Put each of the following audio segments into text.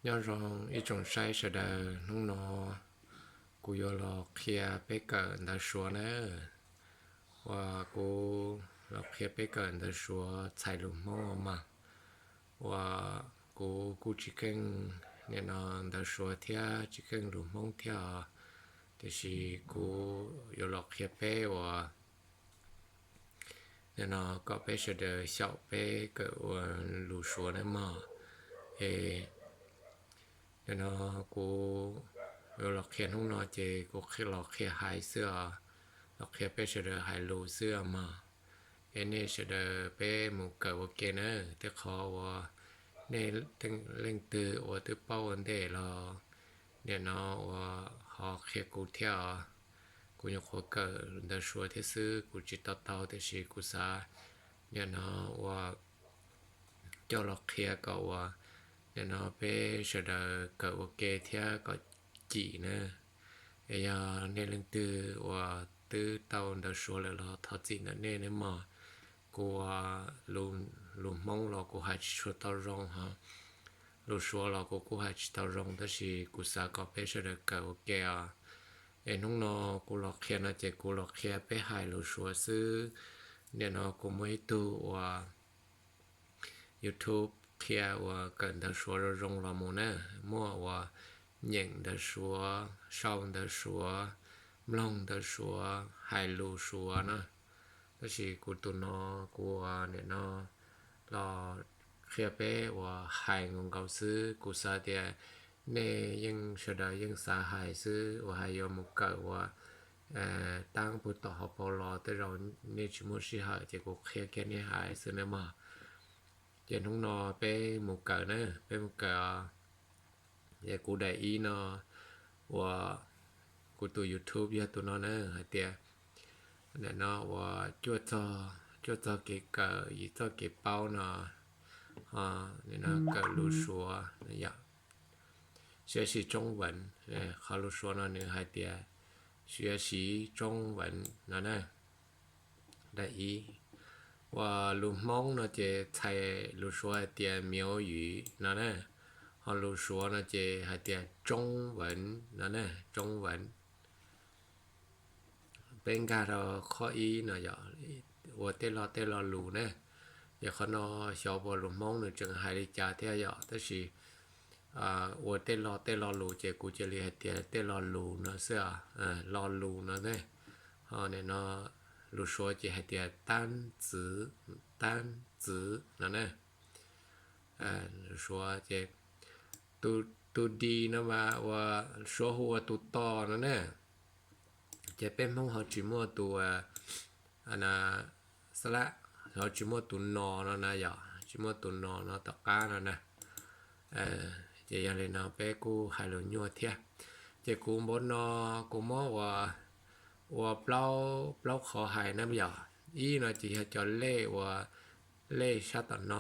Nyob zoo ib tsoom saib sawv daws, hnub no kuv yuav los qhia peb kawm ntawv Suav na. Uas kuv los qhia peb kawm ntawv Suav txhais lus Hmoob mas. Uas kuv kuj tsis keej nim no ntawv Suav thiab tsis keej lus Hmoob thiab os, tiam sis kuv yuav los qhia peb uas nim no kom peb sawv daws xyaum peb kawm ua lus Suav na mog. Es nim no kuv yuav los qhia hnub no ces kuv los qhia hais xwb os, los qhia peb sawv daws hais lus xwb os mog. Es nej sawv daws peb mus kawm ua ke na, tej qhov uas nej leej twg uas twb paub ua ntej los nim no uas ho qhia kuv thiab os. Kuv nyuam qhuav kawm ntawv Suav thiab xwb, kuv tsis to taub, tiam sis kuv xav nim no uas coj los qhia kom uas nim no peb sawv daws kawm ua ke thiab kom cim na. Es yog nej leej twg uas twb tau ntawv Suav lawm los thov txim ntawm nej nawb mog. Kuv ua lus Hmoob los kuv hais tsis tshua tau zoo hos, lus Suav los kuv kuj hais tsis tau zoo, tab sis kuv xav kom peb sawv daws kawm ua ke os. Es hnub no kuv los qhia no ces kuv los qhia peb hais lus Suav xwb. Nim no kuv muaj ib tug uas YouTube qhia uas kawm ntawv Suav zoo zoo los mus na, muaj uas nyeem ntawv Suav, sau ntawv Suav, mloog ntawv Suav, hais lus Suav na. Tab sis kuv tus no kuv ua nim no los qhia peb uas hais nkaus nkaus xwb. Kuv xav tias nej yeej sawv daws yeej xav hais xwb, uas hais yuav mus kawm uas taab pug tom hauv paus los tej zaum nej tsis muaj sij hawm ces kuv qhia kiag nej hais xwb na mog. Ces hnub no peb mus kawm na, peb mus kawm os. Es kuv daim ib no uas kuv tus YouTube yog tus no na, hais tias nim no uas cuaj txog, cuaj txog kev kawm yim txoj kev paub no, nim no kawm lus Suav yom, 学习中文, qhov lus Suav no nws hais tias 学习中文 no na. Daim ib, uas lus Hmoob no ces txhais lus Suav hais tias 苗语 no na, ho lus Suav no ces hais tias 中文 no na, 中文. Peb nkag rau qhov ib no yom, ua tej lo tej lo lus na. Ces qhov no xyov puas lus Hmoob nws tseem hais li cas thiab yom, tab sis ua tej lo tej lo lus ces kuv cia li hais tias tej lo lus no xwb os, lo lus no ne. Ho nim no lus Suav ces hais tias 单词, 单词 no ne. Lus Suav ces tus di no mas uas Suav hu ua tus to no ne. Ces peb Hmoob ho tsis muaj tus xab lab, ho tsis muaj tus no no na yom, tsis muaj tus no no tom qab no na. Ces yog li no peb kuj hais lus nyuaj thiab. Ces kuv npaum no kuv muab ua, ua plaub, plaub qhov hais na yom. Ib no ces yog cov lej uas, lej sab tom no,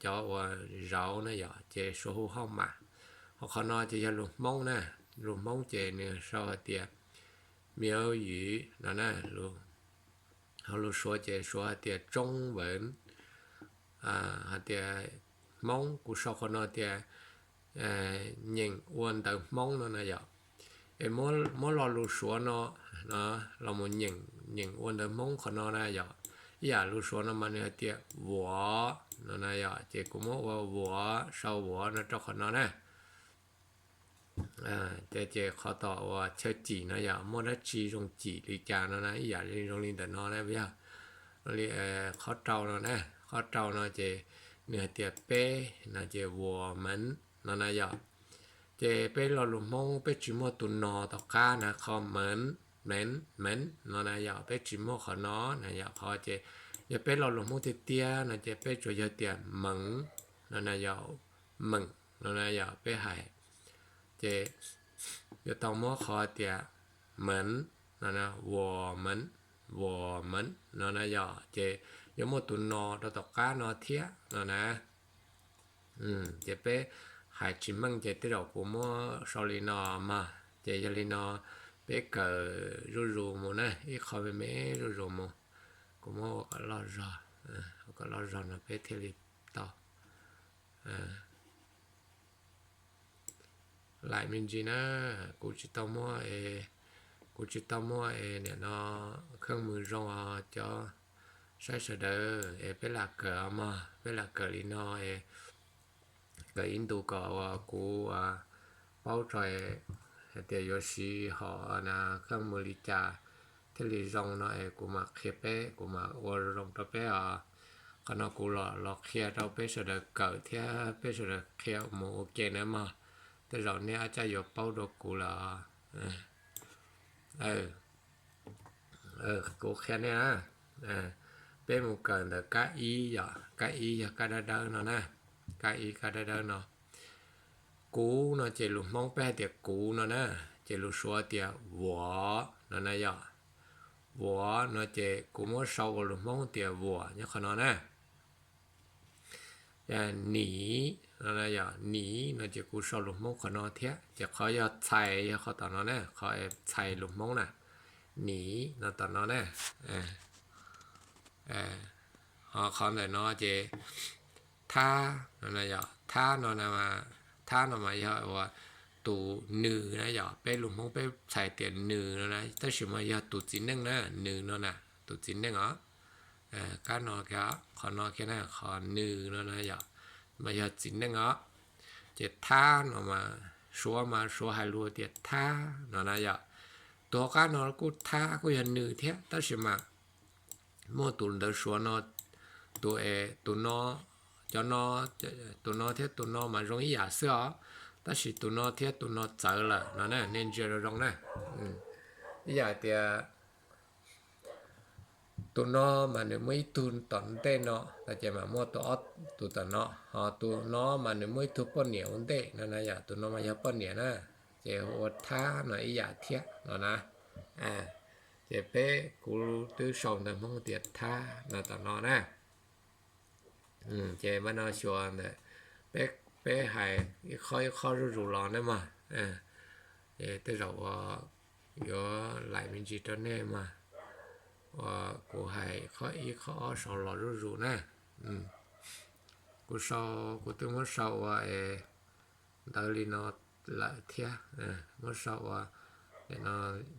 cov uas zauv na yom, ces Suav hu hauj mam. Ho qhov no ces yog lus Hmoob na, lus Hmoob ces nws sau hais tias 苗语 no na, ho lus Suav ces Suav hais tias 中文. Hais tias Hmoob, kuv sau qhov no tias nyeem ua ntawv Hmoob no na yom. Es muab lo lus Suav no los mus nyeem ua ntawv Hmoob qhov no na yom. Ib yam lus Suav no mas nws hais tias 我 no na yom, ces kuv muab ua 我, sau 我 no rau qhov no na. Ces qhov tom uas chaw cim no yom, muaj dab tsi zoo cim li cas no na, ib yam li zoo li ntawm no na yog. Qhov rau no na, qhov rau no ces nws hais tias peb no ces 我们 no na yom. Ces peb lo lus Hmoob peb tsis muaj tus no tom qab na, qhov 门, 门, 门 no na yom, peb tsis muaj qhov no na yom. Qhov ces yog peb lo lus Hmoob tiag tiag no ces peb tsuas yog tias 门 no na yom, 门 no na yom, peb hais. Ces yuav tau muab qhov tias 门 no na, 我们, 我们 no na yom, ces yuav muaj tus no rau tom qab no thiab no na. Ces peb hais tsis meej ces tej zaum kuv muab sau li no mas, ces yog li no peb kawm zuj zus mus na, ib qho me me zuj zus mus. Kuv muab ua kom loj zog, ua kom loj zog no peb thiaj li tau. Laim me ntsis na, kuv tsis tau muaj, kuv tsis tau muaj es nim no kheej mws zoo os cov saib sawv daws es peb lam kawm mog, peb lam kawm li no es kawm ib ntus kom uas kuv paub tso hais tias yuav siv hom na kheej mws li cas thiaj li zoo no es kuv mam qhia peb, kuv mam ua zoo rau peb os. Qhov no kuv los los qhia rau peb sawv daws kawm thiab peb sawv daws qhia mus ua ke na mog. Tej zaum nej ab caj yuav paub dua kuv lawm. Kuv qhia nej na, peb mus kawm ntawm kab ib yom, kab ib yog kab dawb dawb no na, kab ib kab dawb dawb no. Kuv no ces lus Hmoob peb hais tias kuv no na, ces lus Suav tias 我 no na yom. 我 no ces kuv muab sau ua lus Hmoob tias 我 nyob qhov no na. 你 no na yom, 你 no ces kuv sau lus Hmoob qhov no thiab, ces qhov yog txhais yog qhov tom no na, qhov txhais lus Hmoob na, 你 no tom no na. Ho qhov ntawm no ces 他 no na yom, 他 no na, 他 no mas yog uas tus nws na yom, peb lus Hmoob peb txhais tias nws no na, tab sis mas yog tus txiv neej na, nws no na, tus txiv neej os. Kab no, qhov no kiag na, qhov nws no na yom, mas yog txiv neej os. Ces 他 no mas Suav mas Suav hais lus tias 他 no na yom. Tus hauv qab no kuj 他 kuj yog nws thiab, tab sis mas muaj tus ntawv Suav no, tus es tus no, cov no, tus no thiab tus no mas zoo ib yam xwb os, tab sis tus no thiab tus no txawv lawm no na, nej ntsia zoo zoo na. Ib yam tias tus no mas nws muaj ib tug tom ntej no, no ces mas muaj tus ob, tus tom no, ho tus no mas nws muaj ib tug poj niam ua ntej no na yom, tus no mas yog poj niam na, ces hu ua 他 no ib yam thiab no na. Ces peb, kuv twb sau ntawv Hmoob tias 他 no tom no na. Ces mas no xyuas ntawm peb, peb hais ib qho ib qho zuj zus los na mog. Tej zaum uas yuav laim me ntsis rau nej mog, uas kuv hais qho ib qho ob sau los zuj zus na. Kuv sau, kuv twb muab sau ua es ntawv li no lawm thiab, muab sau ua no,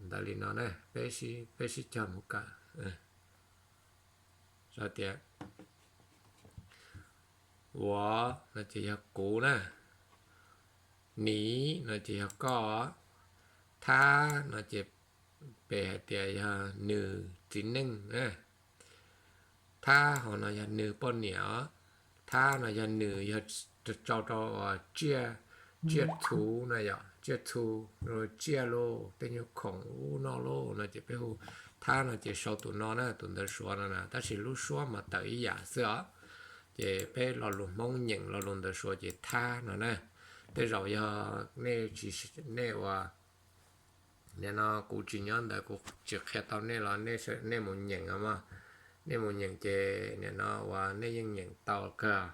ntawv li no na, peb sib cog mus kawm. Sau tias 我 no ces yog kuv na, 你 no ces yog koj, 他 no ces peb hais tias yog nws txiv neej na. 他 hauv no yog nws poj niam os. 他 no yog nws, yog tso rau uas tsiaj, tsiaj txhu na yom, tsiaj txhu, tsiaj lauj, tej nyuag khoom ub no lauj no ces peb hu 他 no ces sau tus no na, tus ntawv Suav no na, tab sis lub suab mas tawm ib yam xwb os. Ces peb lo lus Hmoob nyeem lo lus ntawv Suav ces 他 no na. Tej zaum yog nej tsis, nej uas nim no kuv tsis nyob ntawd kuv tsis qhia tau nej los nej mus nyeem os mog. Nej mus nyeem ces nim no uas nej yeej nyeem tau kawg,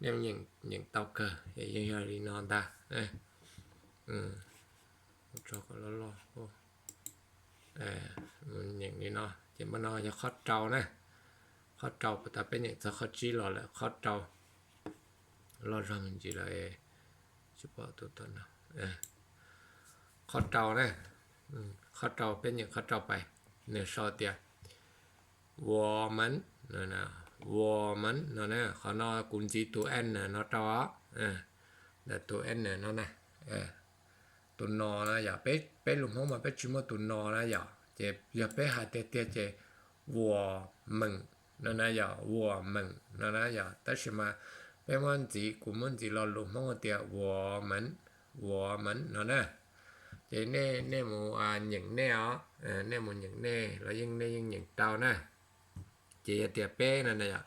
nej nyeem tau kawg, yeej yog li no ntag. Nyeem li no ces mas no yog qhov rau na. Qhov rau, puas tas peb nyeem txog qhov tsib los lawm, qhov rau, loj zog me ntsis lawm, tsis pom tus tom no. Qhov rau na, qhov rau, peb nyeem qhov rau pais. Nws sau tias 我们, 我们 no na, qhov no kuv ntxiv tus n no rau os, ntawm tus n no na. Tus no na yom, peb lus Hmoob mas peb tsis muaj tus no na yom, ces yog peb hais tiag tiag ces 我们 no na yom, 我们 no na yom, tab sis mas peb muab ntxiv, kuv muab ntxiv lo lus Hmoob tias 我们, 我们 no na. Ces nej, nej mus nyeem nej os, nej mus nyeem nej los yeej, nej yeej nyeem tau na. Ces yog tias peb no na yom,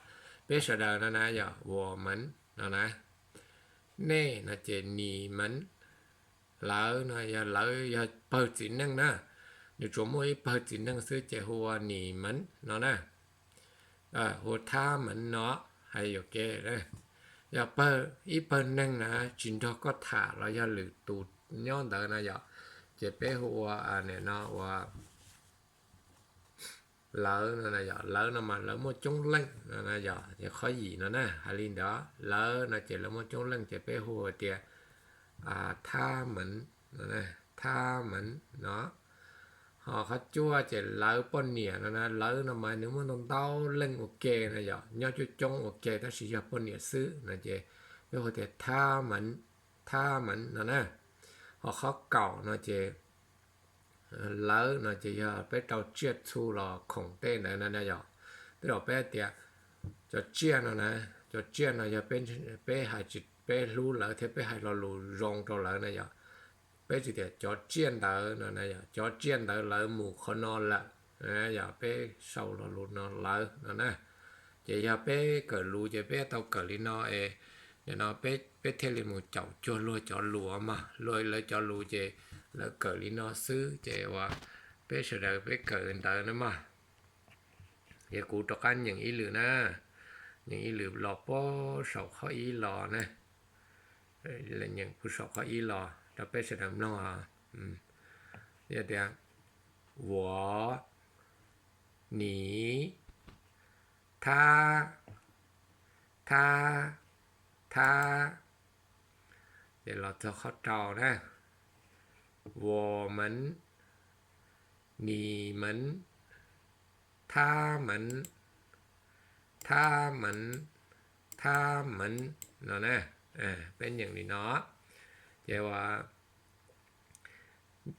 peb sawv daws no na yom, 我们 no na. Nej no ces 你们, lawv no yog lawv, yog pawg txiv neej na, nws tsuas muaj ib pawg txiv neej xwb ces hu ua 你们 no na. Hu 他们 no, hais yuam kev, yog pawg, ib pawg neeg na tsis nrog koj tham los yog lwm tus nyob ntawd na yom, ces peb hu ua, nim no ua lawv no na yom, lawv no mas lawv muaj coob leej no na yom, ces qhov yim no na hais li ntawd, lawv no ces lawv muaj coob leej ces peb hu tias Thab mev, thab mev no. Ho qhov cuaj ces lawv poj niam no na, lawv no mas nws muaj ntau ntau leej ua ke na yom, nyob coob coob ua ke tab sis yog poj niam xwb no ces peb hu tias thab mev, thab mev no na. Ho qhov kaum no ces lawv no ces yog peb rau tsiaj txhu los khoom tej ntawd na yom. Tej zaum peb tias cov tsiaj no na, cov tsiaj no yog peb hais, peb hlub lawv thiab peb hais lo lus zoo rau lawv na yom. Peb tsis tias cov tsiaj ntawd no na yom, cov tsiaj ntawd lawv mus qhov no lawm, yog peb sau lo lus no lawv no na. Ces yog peb kawm lus ces peb tau kawm li no es, nim no peb thiaj li mus caum cuag luag cov lus mas, luag lawv cov lus ces lawv kawm li no xwb ces uas peb sawv daws peb kawm ntawd na mas. Ces kuv rov qab nyeem ib lwm na, nyeem ib lwm los puag saum qhov ib los na, nyeem puag saum qhov ib los rau peb sawv daws mloog. Yog tias, vuav, niv, thab, thab, thab. Ces los txog qhov rau na, vuav mev, niv mev, thab mev, thab mev, thab mev no na. Peb nyeem li no, ces uas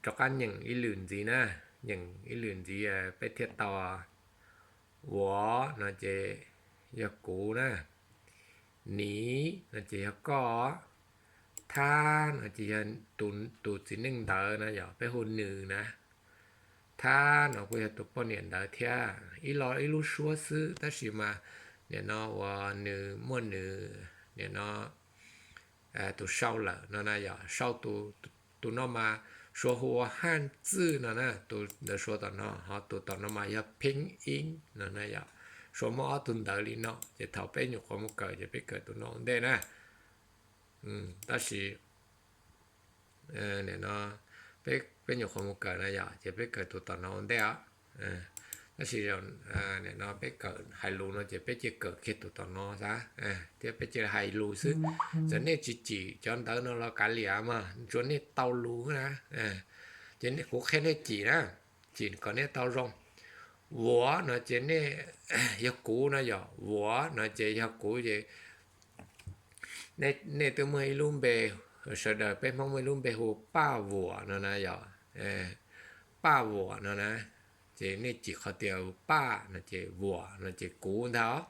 rov qab nyeem ib lwm ntxiv na, nyeem ib lwm ntxiv peb thiaj tau. Vuav no ces yog kuv na, niv no ces yog koj, thab no ces yog tus txiv neej ntawd na yom, peb hu nws na. Thab no kuj yog tus poj niam ntawd thiab, ib lo ib lub suab xwb tab sis mas nim no uas nws muaj nws, nim no tus sau lawm no na yom, sau tus no mas suav hu ua haj txwj no na, tus ntawd suav tom no, ho tus tom no mas yog pheej ib no na yom. Suav muaj ob tug ntawv li no ces thaum peb nyuam qhuav mus kawm ces peb kawm tus no ua ntej na. Tab sis nim no peb nyuam qhuav mus kawm na yom, ces peb kawm tus tom no ua ntej os. Tab sis nim no peb kawm hais lus no ces peb cia kawm kiag tus tom no xav, thiab peb cia hais lus xwb. Txawm nej tsis cim cov ntawv no los kav liam mas tsuav nej tau lus na. Ces kuv qhia nej cim na, cim kom nej tau zoo. Vuav no ces nej, yog kuv no yom, vuav no ces yog kuv ces nej twb muaj ib lub npe, sawv daws peb Hmoob muaj ib lub npe hu Paj Vuam no na yom. Paj Vuam no na, ces nej cim qhov tias Paj no ces Vuam no ces kuv ntag.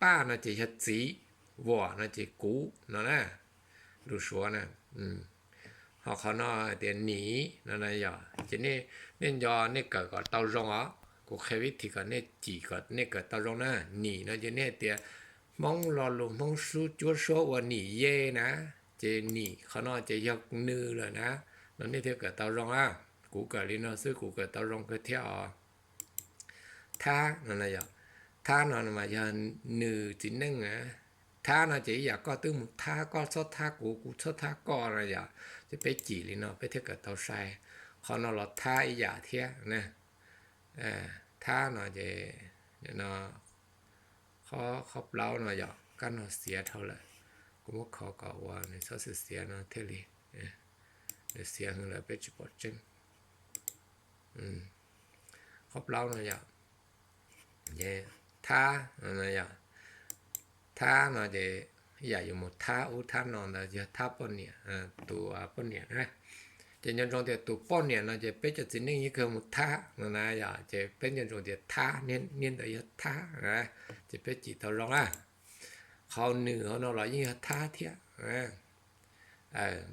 Paj no ces yog txiv, Vuam no ces kuv no na, lus Suav na. Ho qhov no hais tias nim no na yom, ces nej nco nej kawm kom tau zoo os. Kuv qhia vib thim kom nej cim kom nej kawm tau zoo na. Nim no ces nej hais tias Hmoob lo lus Hmoob cuab suab ua nim ye na, ces nim qhov no ces yog nws lawm na, no nej thiaj kawm tau zoo na. Kuv kawm li no xwb kuv kawm tau zoo kawg thiab os. Thab no na yom, thab no mas yog nws txiv neej na. Thab no ces ib yam koj twb mus thab, koj txhob thab kuv, kuv txhob thab koj no yom. Ces peb cim li no peb thiaj kawm tau sai. Qhov no los thab ib yam thiab na. Thab no ces, no, qhov plaub no yom, kab no xiav dhau lawm. Kuv muab khov kom uas nws txhob xiav xiav no thiaj li, nws xiav heev lawm peb tsis pom tseeb. Qhov plaub no yom, thab, thab no ces ib yam yus mus thab ub thab no ntawd yog thab poj niam, tus poj niam na. Ces nco ntsoov tias tus poj niam no ces peb cov txiv neej yeej kawg mus thab no na yom, ces peb nco ntsoov tias thab, niag ntawd yog thab na, ces peb cim tau zoo na. Qhov nws hauv no los yeej yog thab thiab.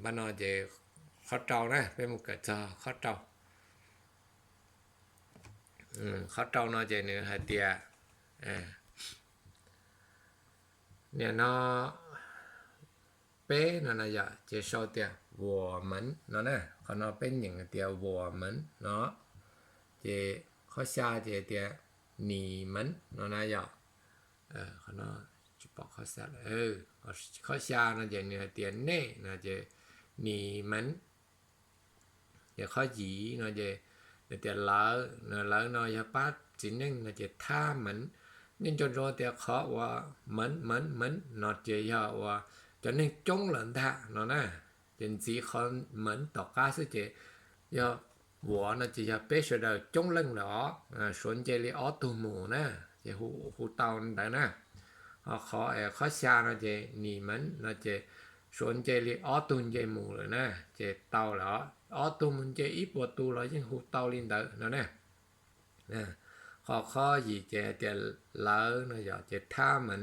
Npaj no ces qhov rau na, peb mus kawm txog qhov rau. Qhov rau no ces nws hais tias, nim no peb no na yom, ces sau tias vuam mev no na, qhov no peb nyeem hais tias vuam mev no. Ces qhov xya ces tias nim mev no na yom. Qhov no tsis pom qhov xya lawm. Qhov xya no ces nws hais tias nej no ces nim mev. Ces qhov yim no ces nws tias lawv, lawv no yog pab txiv neej no ces thab mev. Nej nco ntsoov tias qhov uas mev mev mev no ces yog uas cov neeg coob lawm ntag no na. Ces ntxiv qhov mev tom qab xwb ces yog vuam no ces yog peb sawv daws coob leej lawm os, suav nce li ob tug mus na, ces hu tau ntawd na. Ho qhov, qhov xya no ces ni mev no ces suav nce li ob tug nce mus lawm na, ces tau lawm os. Ob tug mus nce ib puas tus los yeej hu tau li ntawd no na. Qhov, qhov yim ces hais tias lawv no yog ces thab mev,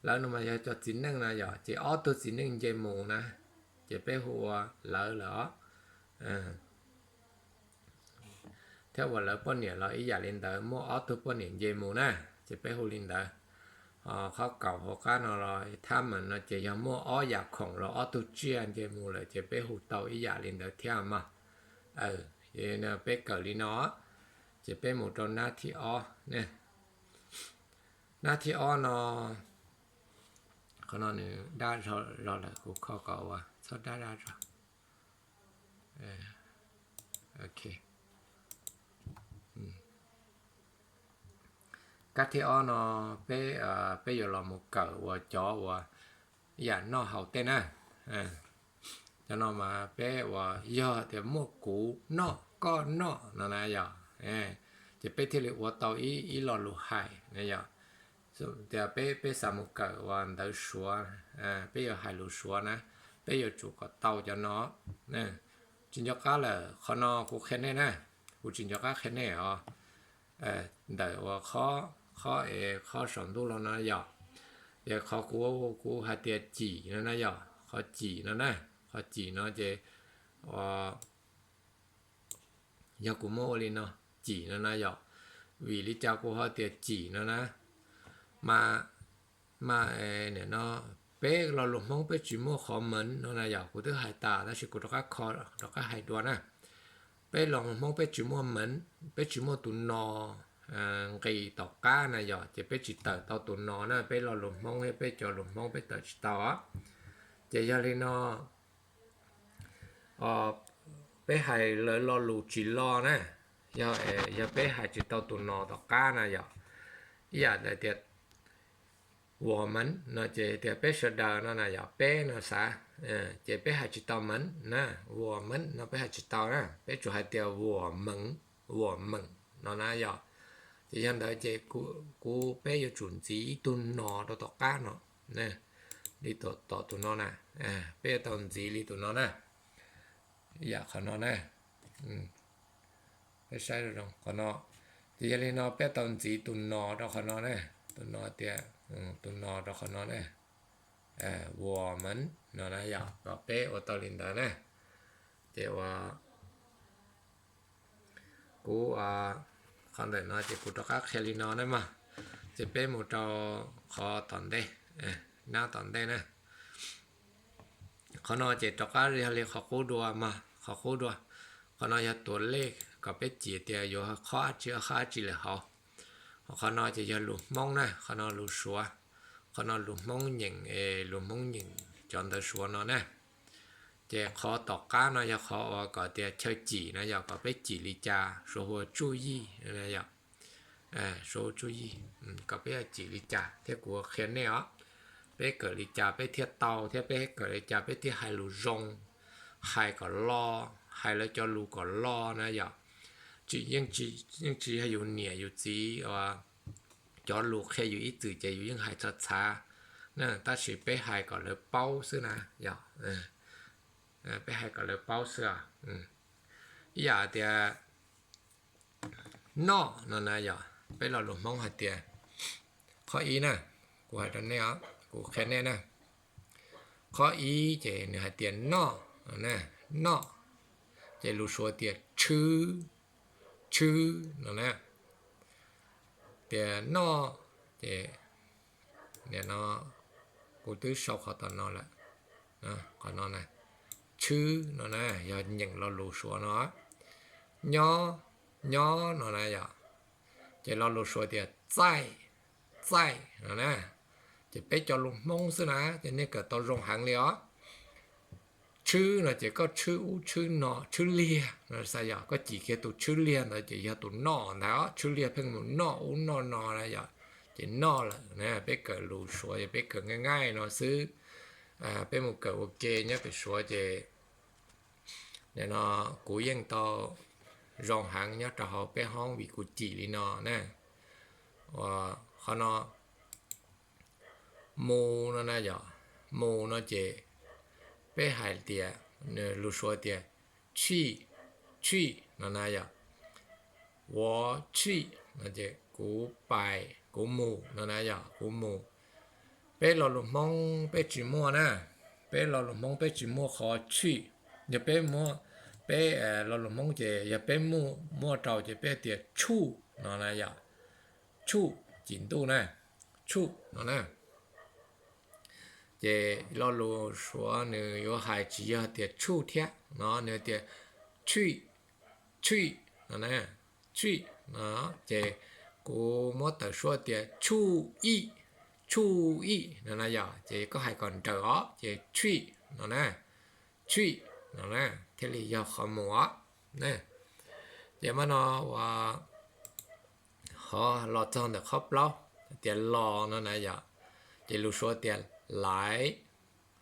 lawv no mas yog cov txiv neej no yog ces ob tug txiv neej nce mus na, ces peb hu ua lawv lawm os. Thiab ua lawv poj niam los ib yam li ntawd, muaj ob tug poj niam nce mus na, ces peb hu li ntawd. Qhov kaum hauv qab no los thab mev no ces yog muaj ob yam khoom los ob tug tsiaj nce mus lawm ces peb hu tau ib yam li ntawd thiab mas. Peb kawm li no, ces peb mus rau nab thib ob. Nab thib ob no, qhov no nws dab zog lawm, kuv kho kom ua txhob dab dab zog. Ok. Kab thib ob no peb, peb yuav los mus kawm ua cov uas yam noj haus tej na. Cov no mas peb uas yog tias muaj kuv noj koj noj no na yog, ces peb thiaj li ua tau ib, ib lo lus hais na yog. Tias peb, peb xav mus kawm uas ntawv suav, peb yuav hais lus suav na, peb yuav tsum kom tau cov no. Tsis nco qab lawm, qhov no kuv qhia nej na, kuv tsis nco qab qhia nej os. Ntawm uas qhov, qhov es qhov saum ntuj los no yog, es qhov kuv, kuv hais tias cim no na yog, qhov cim no na, qhov cim no ces yog kuv muab ua li no, cim no na yog, vim li cas kuv ho tias cim no na? Mas, mas nim no peb lo lus Hmoob peb tsis muaj qhov mev no na yog, kuv twb hais tas tab sis kuv rov qab kho, rov qab hais dua na. Peb lo lus Hmoob peb tsis muaj mev, peb tsis muaj tus no nqis tom qab na yog, ces peb tsis tawm tau tus no na, peb lo lus Hmoob thiab peb cov lus Hmoob peb tawm tsis tau. Ces yog li no, peb hais lawv lo lus tsis lo na, yog, yog peb hais tsis tau tus no tom qab na yog, ib yam li tias vuam mev no ces tias peb sawv daws no na yog, peb no xav, ces peb hais tsis tau mev na, vuam mev no peb hais tsis tau na, peb tsuas hais tias vuam meem, vuam meem no na yog. Ces yog ntawd ces kuv, peb yuav tsum ntxiv ib tug no rau tom qab no, li tom tus no na, peb yuav tau ntxiv li tus no na, yam qhov no na. Peb saib zoo qhov no, ces yog li no peb tau ntxiv tus no rau qhov no na, tus no tias, tus no rau qhov no na, vuam mev no na yog, kom peb ua tau li ntawd na. Ces ua kuv, qhov ntawm no ces kuv rov qab qhia li no na mog. Ces peb mus rau qhov tom ntej, nab tom ntej na. Qhov no ces rov qab yog li qhov qub dua mog, qhov qub dua. Qhov no yog tuav lej, kom peb cim tias yuav qhob dab tsi qhob dab tsi lawm hauv. Qhov no ces yog lus Hmoob na, qhov no lus Suav. Qhov no lus Hmoob nyeem, lus Hmoob nyeem cov ntawv Suav no na. Ces qhov tom qab no yog qhov uas kom tias chaw cim no yog kom peb cim li cas, Suav hu ua tsuj yij, Suav hu tsuj yij, kom peb cim li cas thiab kuv qhia nej os. Peb kawm li cas peb thiaj tau thiab peb kawm li cas peb thiaj hais lus zoo, hais kom loj, hais lawv cov lus kom loj na yog. Tsis, yeej tsis yog yus niam yus txiv cov lus qhia yus ib txwm ces yus yeej hais txhav txhav na, tab sis peb hais kom lawv paub xwb na yog. Peb hais kom lawv paub xwb. Ib yam tias noj no na yog, peb lo lus Hmoob hais tias, qhov ib na, kuv hais rau nej os, kuv qhia nej na. Qhov ib ces nws hais tias noj, noj, ces lus Suav tias tshwb, tshwb no na. Tias noj, ces nim no kuv twb sau qhov tom no lawm, qhov no na, tshwb no na yog nyeem lo lus Suav no. Nyob, nyob no na yog, ces lo lus Suav tias txaij, txaij no na. Ces peb cov lus Hmoob xwb na ces nej kawm tau zoo heev li os. Tshwb no ces koj tshwb ub tshwb no, tshwb liag no xav yog koj cim kiag tus tshwb liag ntawd ces yog tus noj ntag os. Tshwb liag pheej mus noj ub noj no na yog, ces noj lawm na. Peb kawm lus Suav ces peb kawm nqaij nqaij no xwb. Peb mus kawm ua ke nyob pem Suav ces No kuv yeej tau zoo heev nyob rau hauv peb hoob vim kuv cim li no na. Qhov no mus no na yom, mus no ces peb hais tias, lus Suav tias 去, 去 no na yom, 我去 no ces kuv pais, kuv mus no na yom, kuv mus. Peb lo lus Hmoob peb tsis muaj na, peb lo lus Hmoob peb tsis muaj qhov 去. Yog peb muaj, peb lo lus Hmoob ces yog peb muaj rau ces peb tias 处 no na yom, 处 cim ntuj na, 处 no na. Ces lo lus Suav nws yuav hais tsis yog tias 处 thiab no, nws tias 去, 去 no na, 去 no. Ces kuv muab tawm suab tias 处一, 处一 no na yom, ces koj hais kom nrawm os ces 去 no na, 去 no na, thiaj li yog qhov mus os. Ces mas no uas ho los txog ntawm qhov plaub tias los no na yom, ces lus Suav tias 来,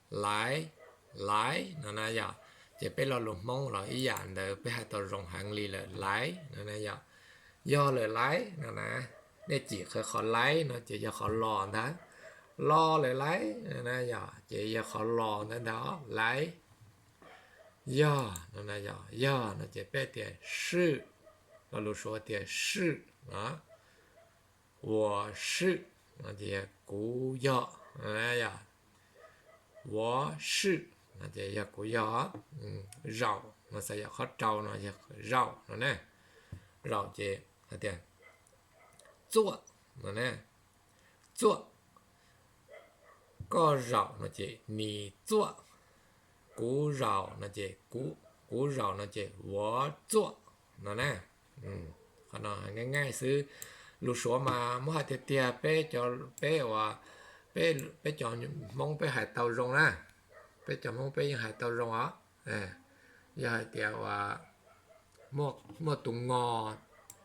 来, 来 no na yom. Ces peb lo lus Hmoob los ib yam ntawd, peb hais tau zoo heev li lawm, 来 no na yom. Yog lawm laiv no na, nej cim qhov laiv no ces yog qhov los ntag. Los lawm laiv no na yom, ces yog qhov los ntawd ntag, laiv. Yog no na yom, yog no ces peb tias 是, lo lus Suav tias 是 no, 我是 no ces yog kuv yog, yog, 我是 no ces yog kuv yog. Zaum no xav yog qhov rau no yog zaum no na. Zaum ces hais tias 坐 no na, 坐. Koj zaum no ces 你坐, kuv zaum no ces kuv zaum no ces 我坐 no na. Qhov no nqaij nqaij xwb. Lus Suav mas muab hais tiag tiag peb cov, peb uas, peb cov Hmoob peb hais tau zoo na, peb cov Hmoob peb yeej hais tau zoo os. Yog hais tias uas muaj tus ngo,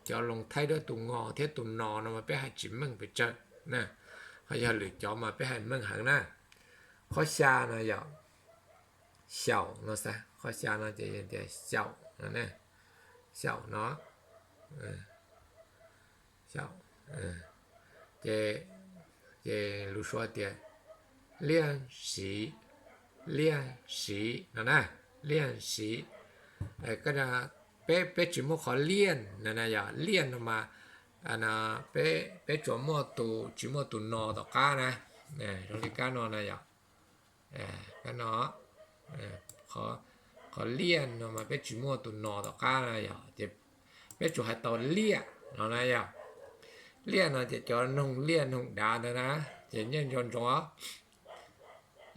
cov loo thaib dab tus ngo thiab tus no no mas peb hais tsis meej pes tsawg na, ho yog lwm cov mas peb hais meej heev na. Qhov xya no yog xyaum no xav, qhov xya no ces tias xyaum no, xyaum no, xyaum. Ces, ces lus Suav tias 练习, 练习 no na, 练习. Peb, peb tsis muaj qhov 练 no na yom, 练 no mas peb, peb tsuas muaj tus, tsis muaj tus no tom qab na, zoo li kab no na yom. Kab no, qhov 练 no mas peb tsis muaj tus no tom qab na yom, ces peb tsuas hais tau 练 no na yom. 练 no ces cov noog liaj noog dav ntawd na, ces nyob ntsoov ntsoov os.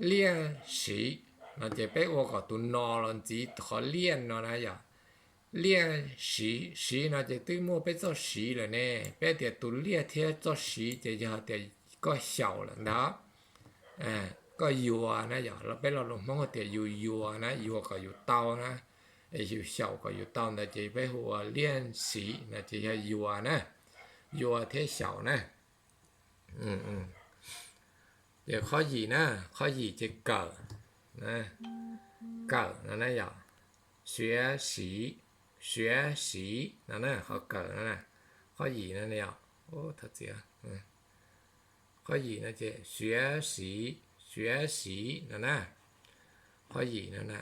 练习 no ces peb ua kom tus no los ntxiv qhov 练 no na yom. 练习, 习 no ces twb muaj peb txoj siv lawm ne, peb tias tus liaj thiab txoj siv ces yog tias koj xyaum lawm ntag. Koj yuav na yom, peb lo lus Hmoob tias yus yuav na, yuav kom yus tau na, es yus xyaum kom yus tau ntawd ces peb hu ua 练习 no ces yog yuav na, yuav thiab xyaum na. Ces qhov yim na, qhov yim ces kawm, kawm no na yom, 学习, 学习 no na, qhov kawm no, qhov yim no yom, thov txim, qhov yim no ces 学习, 学习 no na, qhov yim no na,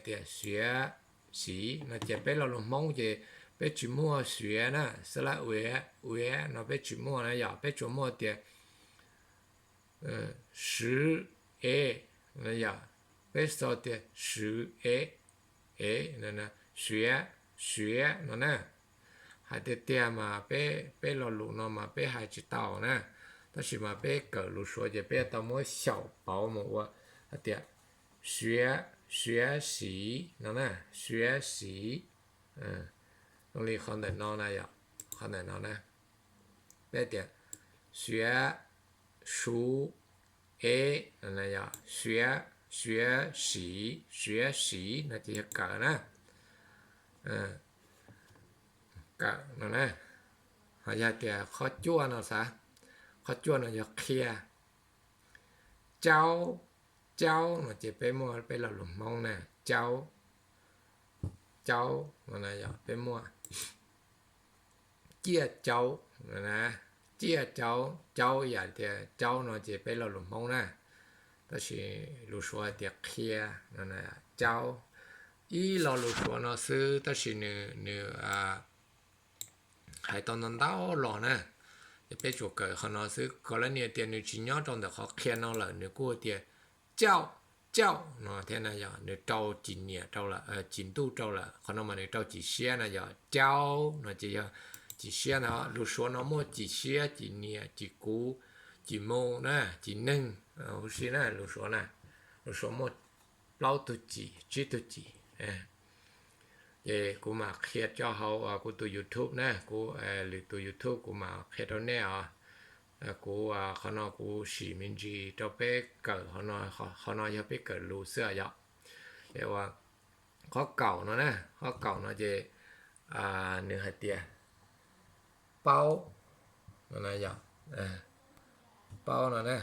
tias 学习 no ces peb lo lus Hmoob ces peb tsis muaj 学 na, xab lab 学, 学 no peb tsis muaj na yom, peb tsuas muaj tias 十, e, yog peb xav tias 十, e, e, 学, 学 no na. Hais tiag tiag mas peb, peb lo lus no mas peb hais tsis tau na, tab sis mas peb kawm lus Suav ces peb tau muab xyaum pauv mus ua hais tias 学, 学习 no na, 学习. Zoo li qhov ntawm no na yom, qhov ntawm no na, peb tias 学, 熟, e, 学, 学习, 学习 no ces yog kawm na, kawm no na. Ho yog tias qhov cuaj no xav, qhov cuaj no yog qhia. 教, 教 no ces peb muaj peb lo lus Hmoob na, 教, caub no na yog peb muaj ciaj caub no na, ciaj caub, caub yam tias caub no ces peb lo lus Hmoob na, tab sis lus Suav hais tias qhia no na, caub. Ib lo lus Suav no xwb tab sis nws, nws hais tau ntau ntau los na, ces peb tsuas kawm qhov no xwb. Kom lawv nias tias nws tsis nyob rau ntawm qhov qhia no lawm, nws kuj tias cauj, cauj no thiab na yog nws rau cim niam rau lawm, cim ntuj rau lawm. Qhov no mas nws rau cim siab na yog caub no ces yog cim siab ntag. Lus Suav no muaj cim siab, cim niam, cim kuv, cim mus na, cim neeg huv si na, lus Suav na. Lus Suav muaj plaub tug cim, tsib tug cim. Ces kuv mam qhia tso hauv kuv tus YouTube na, kuv lwm tus YouTube kuv mam qhia rau nej os. Kuv, qhov no kuv sim me ntsis rau peb kawm, qhov no yog peb kawm lus xwb yom. Es ua qhov kaum no na, qhov kaum no ces nws hais tias paub no na yom, paub no na,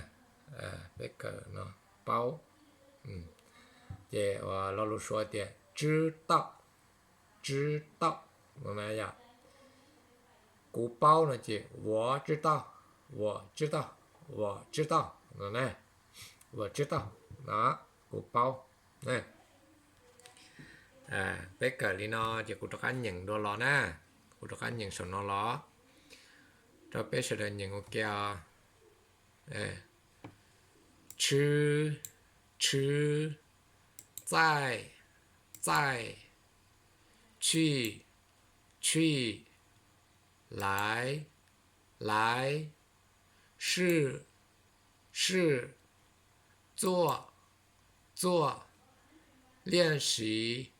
peb kawm no, paub. Ces ua lo lus Suav tias 知道, 知道 no na yom. Kuv paub no ces 我知道, 我知道, 我知道 no na, 我知道 no, kuv paub. Peb kawm li no ces kuv rov qab nyeem dua los na, kuv rov qab nyeem saum no los rau peb sawv daws nyeem ua ke os. 吃, 吃, 在, 在, 去, 去, 来, 来, 是, 是, 做, 做, 练习,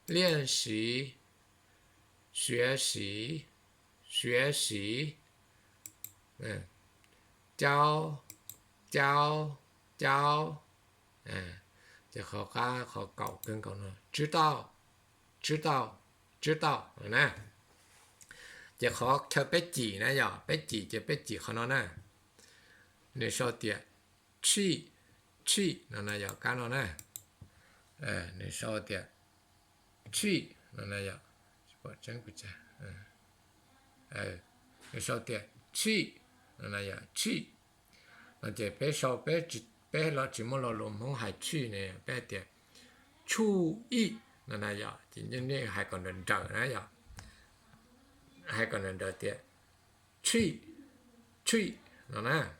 练习, 学习, 学习, caub, caub, caub. Ces qhov qab, qhov kaum kawg nkaus no 知道, 知道, 知道 na. Ces qhov chaw peb cim na yom, peb cim ces peb cim qhov no na. Nws sau tias 去, 去 no na yom, kab no na. Nws sau tias 去 no na yom, nws sau tias 去 no na yom, 去 no ces peb sau, peb los tsis muaj lo lus Hmoob hais 去 ne, peb hais tias 去一 no na yom, ces nej hais kom nrawm nrawm na yom, hais kom nrawm nrawm tias 去, 去 no na.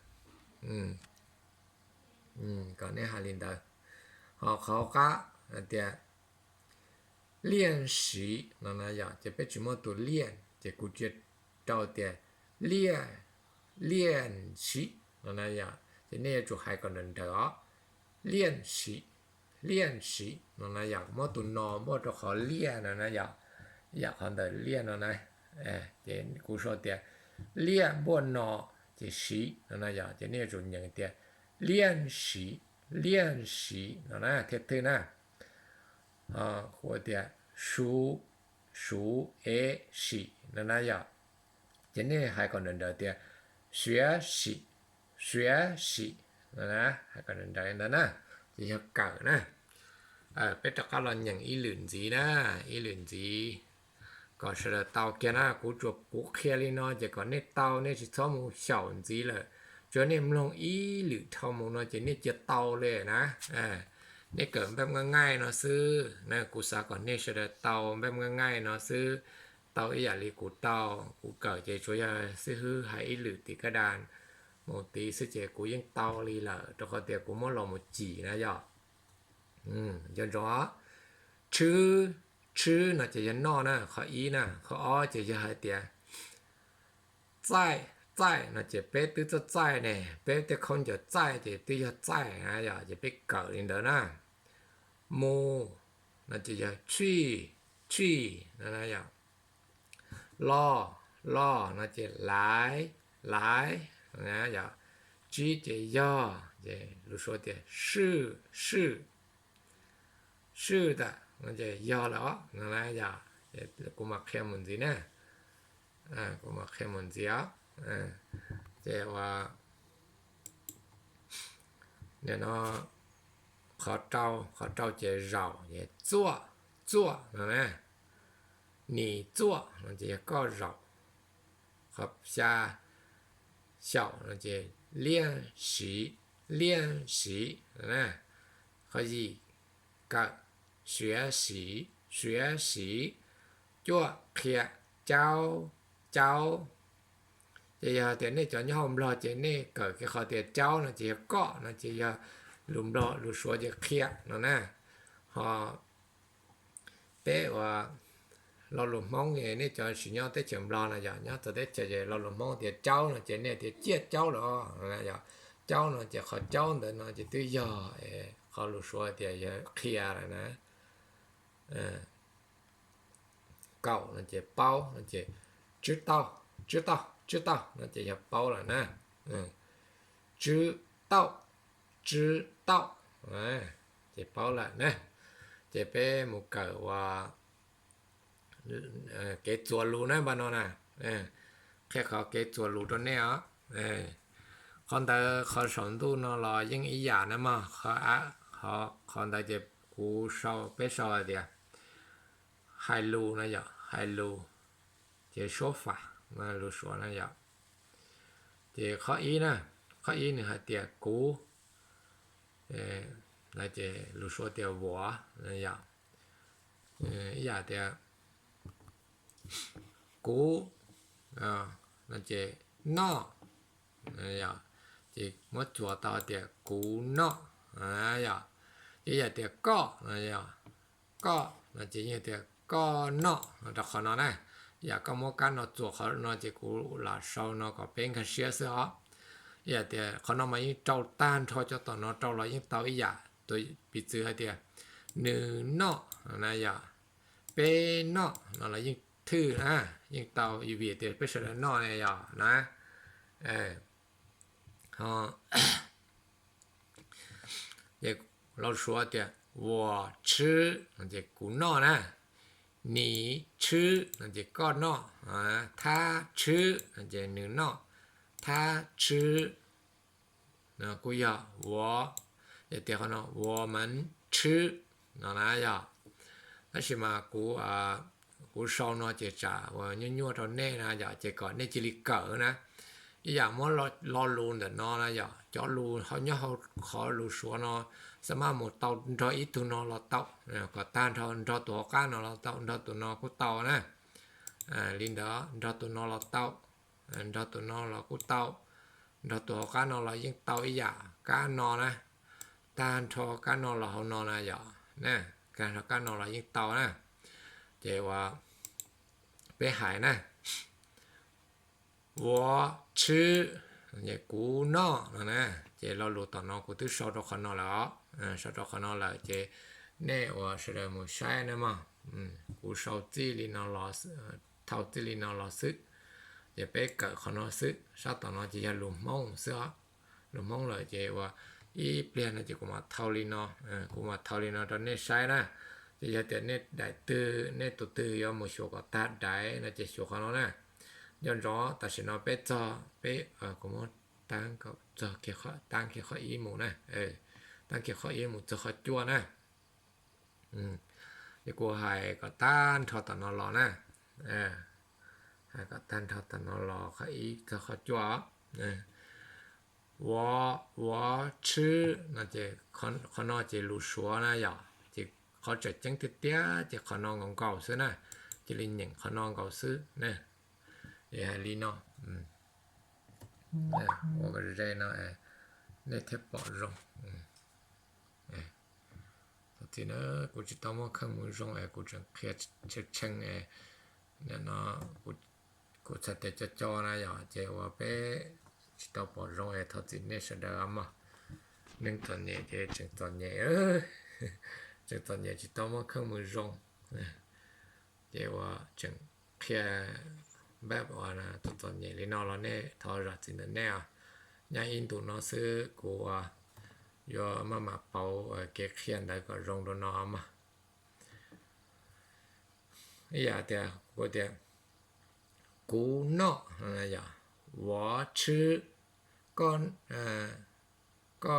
Kom nej hais li ntawd. Ho qhov qab hais tias 练习 no na yom, ces peb tsis muaj tus 练 ces kuv cia rau tias 练, 练习 no na yom, ces nej yuav tsum hais kom nrawm nrawm os. 练习, 练习 no na yom, muab tus no muab rau qhov 练 no na yom, yam qhov ntawm 练 no na, ces kuv sau tias 练 npuaj no, ces 习 no na yom, ces nej yuav tsum nyeem tias 练习, 练习 no na thiaj thwj na. Kuv tias 数, 数, e, 习 no na yom, ces nej hais kom nrawm nrawm tias 学习, 学习 no na, hais kom nrawm nrawm li ntawd na, ces yog kawm na. Peb rov qab los nyeem ib lwm ntxiv na, ib lwm ntxiv kom sawv daws tau kiag na. Kuv tsuas, kuv qhia li no ces kom nej tau, nej tsis txhob mus xyaum ntxiv lawm. Tsuas nej mloog ib lwm dhau mus no ces nej cia tau li na. Nej kawm แบบง่ายๆ no xwb na, kuv xav kom nej sawv daws tau แบบง่ายๆ no xwb, tau ib yam li kuv tau. Kuv kawm ces tsuas yog xib hwb hais ib lwm tim kaj das mus tid xwb ces kuv yeej tau li lawm, rau qhov tias kuv muab los mus cim na yom. Nco ntsoov os, 吃, 吃 no ces yog noj na, qhov ib na. Qhov ob ces yog hais tias 在, 在 no ces peb twb txawj 在 ne, peb tej khaub ncaws 在 ces twb yog 在 na yom, ces peb kawm li ntawd na. 母 no ces yog 去, 去 no na yom. 老, 老 no ces 来, 来 no na yom. 七 ces yog, ces lus Suav tias 是, 是, 是的 no ces yog lawm os no na yom. Kuv mam qhia mus ntxiv na, kuv mam qhia mus ntxiv os. Ces ua, nim no qhov rau, qhov rau ces zaum, ces 坐, 坐 no na. 你坐 no ces yog koj zaum. Qhov xya, xyaum no ces 练习, 练习. Qhov yim, kawm, 学习, 学习. Cuaj, qhia, 教, 教. Ces yog tias nej cov nyob hauv Nplog ces nej kawm kiag qhov tias 教 no ces yog koj no ces yog lus Nplog lus Suav ces qhia no na. Ho peb uas lo lus Hmoob, nej cov tsis nyob teb chaws Nplog no yog nyob txawv teb chaws ces lo lus Hmoob tias 教 no ces nej tias 借胶 los yog 教 no ces qhov 教 ntawd no ces twb yog qhov lus Suav tias yog qhia lawm na. Kaum no ces paub no ces 知道, 知道, 知道 no ces yog paub lawm na. 知道, 知道, ces paub lawm na. Ces peb mus kawm ua kev txuas lus na npaj no na. Qhia qhov kev txuas lus rau nej os. Qhov ntawd qhov saum ntuj no los yeej ib yam na mog, qhov, qhov ntawd ces kuv sau, peb sau hais tias hais lus no yom, hais lus, ces 说法 lus Suav na yom. Ces qhov ib na, qhov ib nws hais tias kuv, ces lus Suav tias 我 no yom. Ib yam tias kuv no ces noj, ces muab txuas tau tias kuv noj yom. Ces ib yam tias koj no yom, koj no ces yeej tias koj noj no rau qhov no na. Ib yam koj muab kab no txuas qhov no ces kuv lam sau no kom peb nkag siab xwb os. Ib yam tias qhov no mas yeej rau tag nrho cov tom no rau los yeej tau ib yam. Tus piv txwv hais tias nws noj na yom, peb noj no los yeej thwj na, yeej tau vim tias peb sawv daws noj ne yom na. Ces lo Suav tias 我吃 no ces kuv noj na, 你吃 no ces koj noj, 他吃 no ces nws noj, 他吃 no kuj yog 我, yog tias qhov no 我们吃 no na yom. Tab sis mas kuv, kuv sau no ces tsam uas nyuaj nyuaj rau nej na yom, ces kom nej cia li kawm na. Ib yam muab lo lus ntawm no na yom, cov lus nyob hauv qhov lus Suav no xab maj mus tau nrog ib tug no los tau, kom tag nrho nrog tus hauv qab no los tau, nrog tus no kuj tau na. Li ntawd nrog tus no los tau, nrog tus no los kuj tau, nrog tus hauv qab no los yeej tau ib yam kab no na. Tag nrho kab no los hauv no na yom, tag nrho kab no los yeej tau na. Ces uas peb hais na, 我吃 ces kuv noj no na. Ces lo lus tom no kuv twb sau rau qhov no lawm os, sau rau qhov no lawm ces nej uas sawv daws mus saib na mog. Kuv sau txij li no los, thau txij li no los xwb. Ces peb kawm qhov no xwb, sab tom no ces yog lus Hmoob xwb os. Lus Hmoob lawm ces uas ib pliag no ces kuv mam thau li no, kuv mam thau li no rau nej saib na. Ces yog tias nej daim twg, nej tus twg yuav mus xyuas kom tag daiv no ces xyuas qhov no na. Nco ntsoov tam sim no peb txog, peb, kuv muab tab kiag qhov ib mus na, tab kiag qhov ib mus txog qhov cuaj na. Ces kuv hais kom tag nrho tom no los na, hais kom tag nrho tom no los qhov ib txog qhov cuaj. 我吃 no ces qhov no ces lus Suav na yom, ces qhov tseem ceeb tiag tiag ces qhov no nkaus nkaus xwb na, cia li nyeem qhov no nkaus xwb na. Es hais li no, ua kom ze no, nej thiaj pom zoo. Thov txim na, kuv tsis tau muaj kheej mus zoo es kuv tseem qhia tshee tshee es, nim no kuv txhais tes co co na yom, ces uas peb tsis tau pom zoo es thov txim nej sawv daws mog. Neeg txom nyem ces tseem txom nyem, tseem txom nyem tsis tau muaj kheej mus zoo. Ces uas tseem qhia npaj uas txom txom nyem li no los nej thov zam txim ntawm nej os. Nyob ib ntus no xwb kuv yuav maj mam pauv kev qhia ntawd kom zoo dua no mog. Ib yam tias kuv tias kuv noj, yog 我吃, koj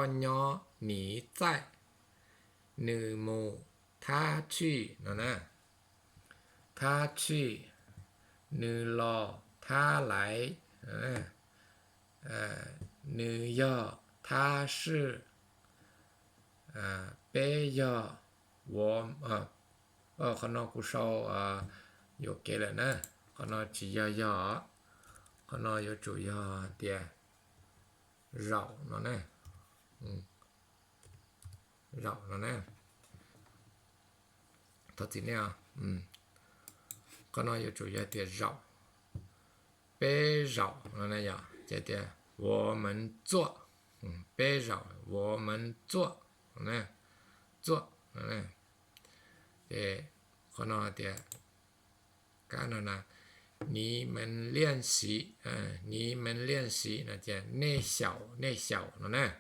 nyob, 你在, nws mus, 他去 no na. 他去, nws los, 他来, nws yog, 他是, peb yog, 我, qhov no kuv sau yuam kev lawm na, qhov no tsis yog yog, qhov no yuav tsum yog tias zaum no na, zaum no na. Thov txim nej, qhov no yuav tsum yog tias zaum, peb zaum no na yom, ces tias 我们坐, peb zaum, 我们坐, txuaj, ces qhov no tias kab no na, 你们练习, 你们练习 no ces nej xyaum, nej xyaum no na.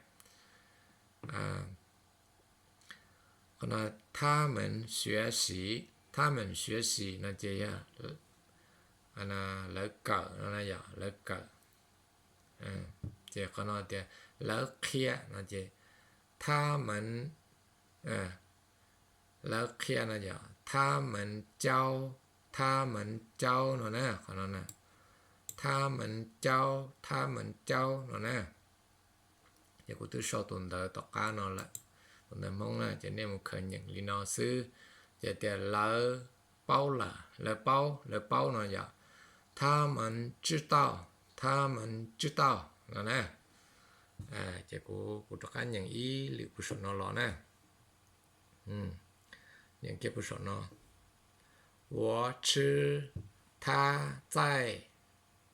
Qhov no 他们学习, 他们学习 no ces yog lawv kawm no na yom, lawv kawm. Ces qhov no tias lawv qhia no ces 他们, lawv qhia no yog 他们教, 他们教 no na, qhov no na, 他们教, 他们教 no na. Ces kuv twb sau tus ntawv tom qab no lawm, tus ntawv Hmoob na, ces nej mus khaws nyeem li no xwb. Ces tias lawv paub lawm, lawv paub, lawv paub no yog 他们知道, 他们知道 no na. Ces kuv, kuv rov qab nyeem ib lwm puag saum no los na. Nyeem kiag puag saum no. 我吃, 他在,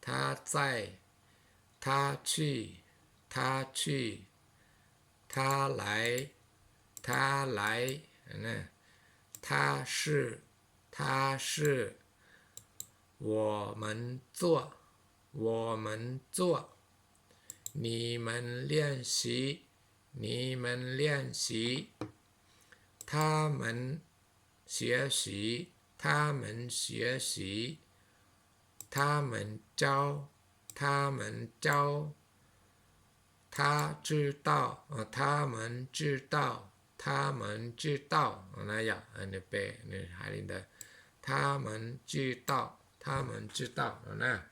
他在, 他去, 他去, 他来, 他来, 他是, 他是, 我们坐, 我们坐, 你们练习, 你们练习, 他们学习, 他们学习, 他们教, 他们教, 他知道, 他们知道, 他们知道 no na yom, nws pe, nws hais li ntawd, 他们知道, 他们知道 no na.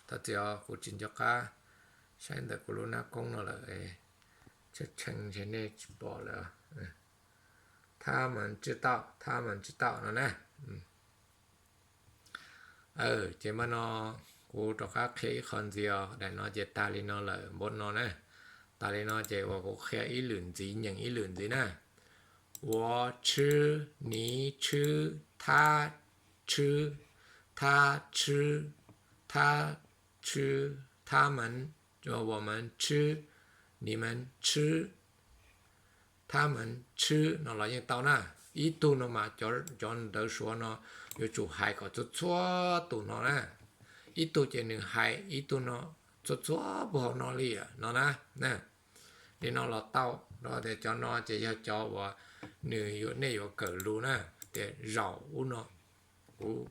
Thov txim os, kuv tsis nco qab saib ntawm kuv lub hnab koob no lawm, tshee tshee ntshe nej tsis pom lawm. 他们知道, 他们知道 no na. Ces mas no kuv rov qab qhia ib qho ntxiv os, daim no ces tag li no lawm npaum no na. Tag li no ces uas kuv qhia ib lwm ntxiv, nyeem ib lwm ntxiv na. 我吃, 你吃, 他吃, 他吃, 他吃, 他们, 我们吃, 你们吃, 他们吃 no los yeej tau na. Ib tug no mas cov, cov ntawv Suav no yuav tsum hais kom txhua txhua tus no na. Ib tug ces nws hais ib tug no txhua txhua puag hauv no li no na. Li no los tau, rau tias cov no ces yog cov uas nws yuav, nej yuav kawm lus na, tias zaum ub no. Kuv,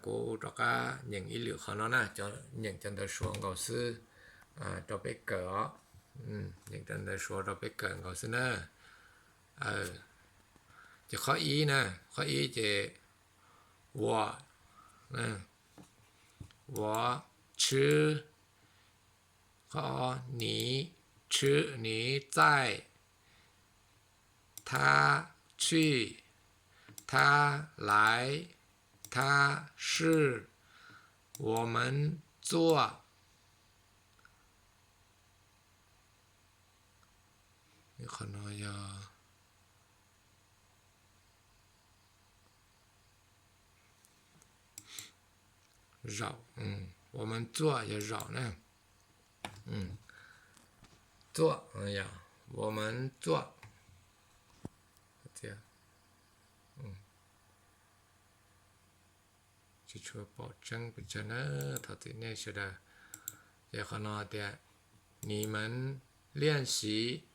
kuv rov qab nyeem ib lwm qhov no na, nyeem cov ntawv Suav nkaus xwb rau peb kawm os. Nyeem cov ntawv Suav rau peb kawm nkaus xwb na. Ces qhov ib na, qhov ib ces 我, 我吃, qhov, 你吃, 你在, 他去, 他来, 他是, 我们坐. Qhov no yog zaum, 我们坐 yog zaum na. 坐, 我们坐. Tsis tshua pom tseeb pes tsawg na, thov txim nej sawv daws. Ces qhov no tias 你们练习,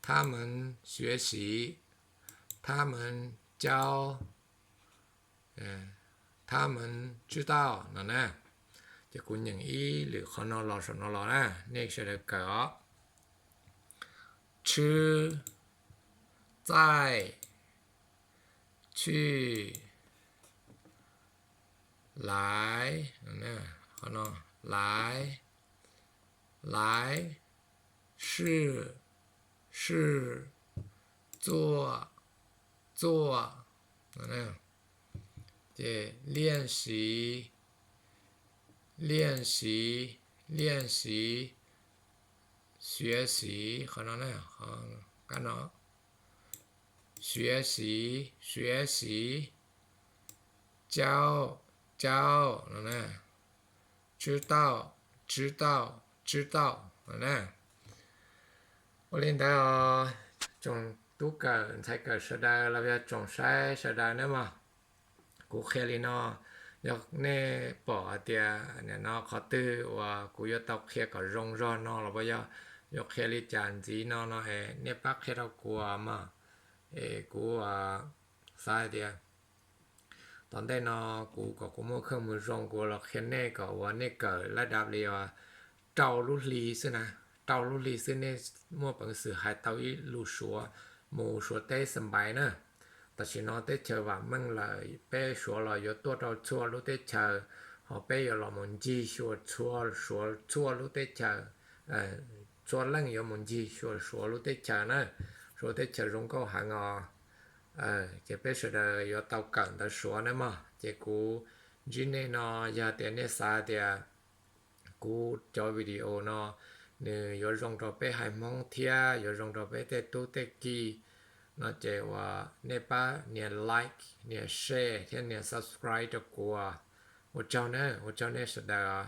他们学习, 他们教, 他们知道 no na. Ces kuv nyeem ib lwm qhov no los saum no los na, nej sawv daws kawm os. 吃, 在,去 来, qhov no, 来, 来, 是, 是, 坐, 坐, ces 练习, 练习, 练习, 学习, qhov no, qhov kab no, 学习, 学习, 教, 教, no na, 知道, 知道, 知道, no na. Ua li ntawd os, tsoom tub kawm ntxhais kawm sawv daws los yog tsoom saib sawv daws na mog. Kuv qhia li no, yog nej pom hais tias nim no qhov twg uas kuv yuav tau qhia kom zoo zog no los yog yuav qhia li cas ntxiv no no es nej pab qhia rau kuv mog. Es kuv xav hais tias tom ntej no kuv kom kuv muaj kheej mus zoo kuv los qhia nej kom uas nej kawm lab dav li uas rau lub hli xwb na, rau lub hli xwb nej muaj peev xwm hais tau ib lus Suav mus Suav teb xab npais na. Tam sim no teb chaws vam meej lawm, peb Suav los yuav tuaj rau txhua lub teb chaws, ho peb yuav los mus ncig xyuas txhua Suav txhua lub teb chaws, txhua leej yuav mus ncig xyuas Suav lub teb chaws na. Suav teb chaws zoo nkauj heev os. Ces peb sawv daws yuav tau kawm ntawv Suav na mog. Ces kuv ntsib nej no, yog tias nej xav tias kuv cov video no nws yuav zoo rau peb haiv Hmoob thiab yuav zoo rau peb tej tub tej ki no ces uas nej pab nias like, nias share thiab nias subscribe rau kuv. Ua tsaug na, ua tsaug nej sawv daws.